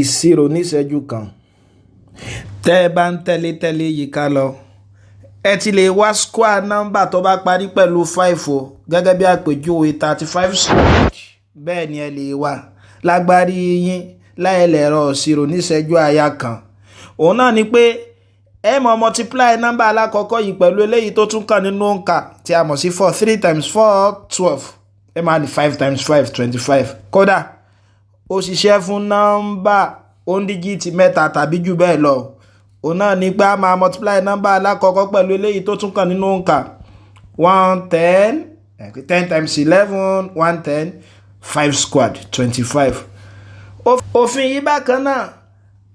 Ìṣirò níṣẹ́jú kan. Tẹ́ ẹ bá ń tẹ̀lé tẹ̀lé yìí ká lọ, ẹ ti lè wá square nọ́mbà tó bá parí pẹ̀lú five o, gẹ́gẹ́ bí àpèjúwe 35 squared. Bẹ́ẹ̀ ni ẹ lè wá lágbárí yín láì lẹ̀rọ ìṣirò níṣẹ́jú àyà kan. Òun náà ni pé ẹ mọ̀ multiply nọ́mbà alákọ̀ọ́kọ́ yìí pẹ̀lú eléyìí tó tún kàn nínú òǹkà tí a mọ̀ sí four. Three times four, 12. Ẹ máa ní five times five, 25. Kódà ó ṣiṣẹ́ fún nọ́mbà onídíjìtì mẹ́ta tàbí jù bẹ́ẹ̀ lọ. Òun náà ni pé a máa multiply nọ́mbà alákọ̀ọ́kọ́ pẹ̀lú eléyìí tó tún kàn nínú òǹkà, 110. 10 times 11, 110. Five squared, 25. Òfin yìí bákan náà,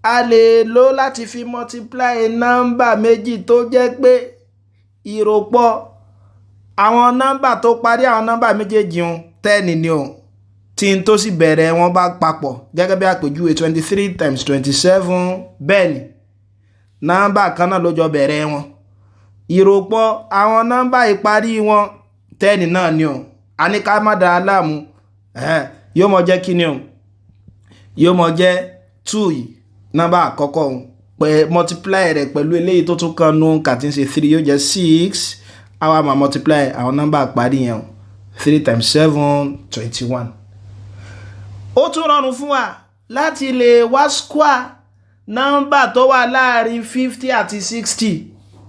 a lè lò láti fi multiply nọ́mbà méjì tó jẹ́ pé ìròpọ̀ àwọn nọ́mbà tó parí àwọn nọ́mbà méjèèjì ń 10 ni o, tí n tó sì bẹ̀rẹ̀ wọn bá papọ̀, gẹ́gẹ́ bí àpèjúwe 23 times 27. Bẹ́ẹ̀ ni, nọ́mbà kan náà ló jọ bẹ̀rẹ̀ wọn, ìròpọ̀ àwọn nọ́mbà ìparí wọn 10 náà ni o. A ní ká má dáa láàmú, yóò mọ jẹ́ kí ni o? Yóò mọ jẹ́ two yìí, nọ́mbà àkọ́kọ́ òun, pẹ̀ multiply rẹ̀ pẹ̀lú eléyìí tó tún kan nù kà tí ń ṣe three, yóò jẹ́ six. Àwa máa multiply àwọn nọ́mbà àparí yẹn o, three times seven, 21. Ó tún rọrùn fún wa láti lè wá square nọ́mbà tó wà láàrin 50 àti 60.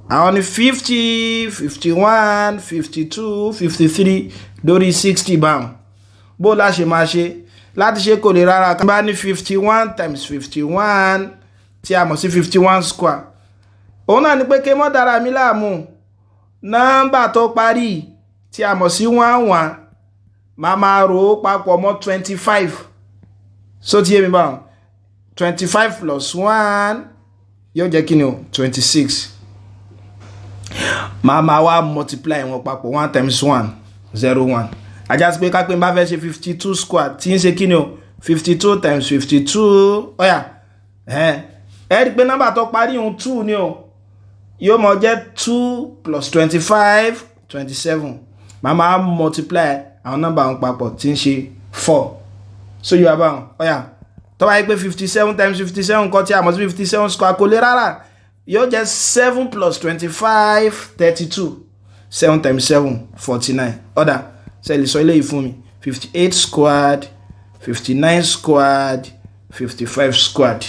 Àwọn ní 50, 51, 52, 53 lórí 60 báwọn. Bó la ṣe máa ṣe láti ṣe kò lè rárá. Ká bá ní 51 times 51, tí a mọ̀ sí 51 square, òun náà ni pé kí mọ́ dára mi láàmú, nọ́mbà tó parí tí a mọ̀ sí one one, máa máa rò ó papọ̀ mọ́ 25. So ti yé mi báwọn? 25 plus one yóò jẹ́ kí ni o? 26. Máa máa wá multiply wọn papọ̀, one times one, zero, one. Á já sí pé ká pé n bá fẹ́ ṣe 52 square, tí ń ṣe kí ni o? 52 times 52. Ó yá, ẹ rí i pé nọ́mbà tó parí òun two ni o, yóò mọ jẹ́ two plus 25, 27. Màá máa multiply àwọn nọ́mbà wọn papọ̀ tí ń ṣe four. So yóò wá báwọn. Ó yá, tó bá yẹ pé 57 times 57 kọ́, tí a mọ̀ sí 57 square, kò lè rárá, yóò jẹ́ seven plus 25, 32. Seven times seven, 49. Ó dáa, ṣe lè sọ eléyìí fún mi? 58 squared, 59 squared, 55 squared.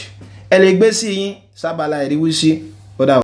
Ẹ lè gbé sí yín sábàlá ìríwísí. Ó dáa.